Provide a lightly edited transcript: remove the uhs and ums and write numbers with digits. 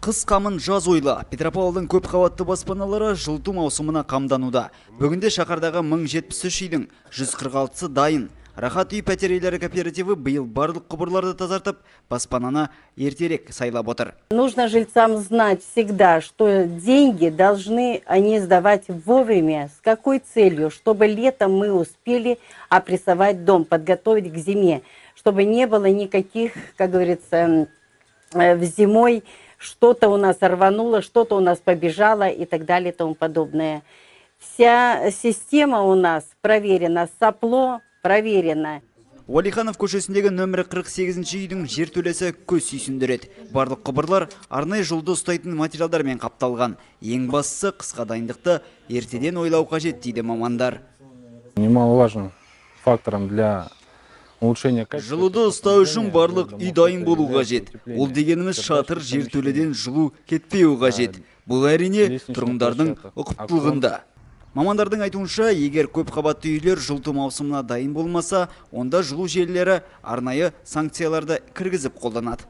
Қыс қамын жаз ойла. Петропавлдың көп қабатты баспаналары жылыту маусымына қамдануда. Бүгінде шаһардағы 1073 үйдің 146-сы дайын. Рахат үй пәтер иелері кооперативі биыл барлық құбырларды тазартып, баспананы ертерек сайлап отыр. Нужно жильцам знать всегда, что деньги должны они сдавать вовремя. С какой целью? Чтобы летом мы успели опрессовать дом, подготовить к зиме, чтобы не было никаких, как говорится, в зимой что-то у нас рвануло, что-то у нас побежало и так далее и тому подобное. Вся система у нас проверена, сопло проверено. Уәлиханов көшесіндегі нөмірі 48 үйдің жертөлесі көз сүйсіндіреді. Барлық құбырлар арнайы жылуды ұстайтын материалдармен қапталған. Ең бастысы, қысқа дайындықты ертеден ойлау қажет, дейді мамандар. Немаловажным фактором для улучшения качества. Жылуды ұстау үшін барлық үй дайын болу қажет. Ол дегеніміз, шатыр, жертөледен жылу кетпеуі қажет. Бұл, әрине, тұрғындардың ұқыптылығында. Мамандардың айтуынша, егер көп қабатты үйлер жылыту маусымына дайын болмаса, онда жылу желілері арнайы санкцияларды кіргізіп қолданады.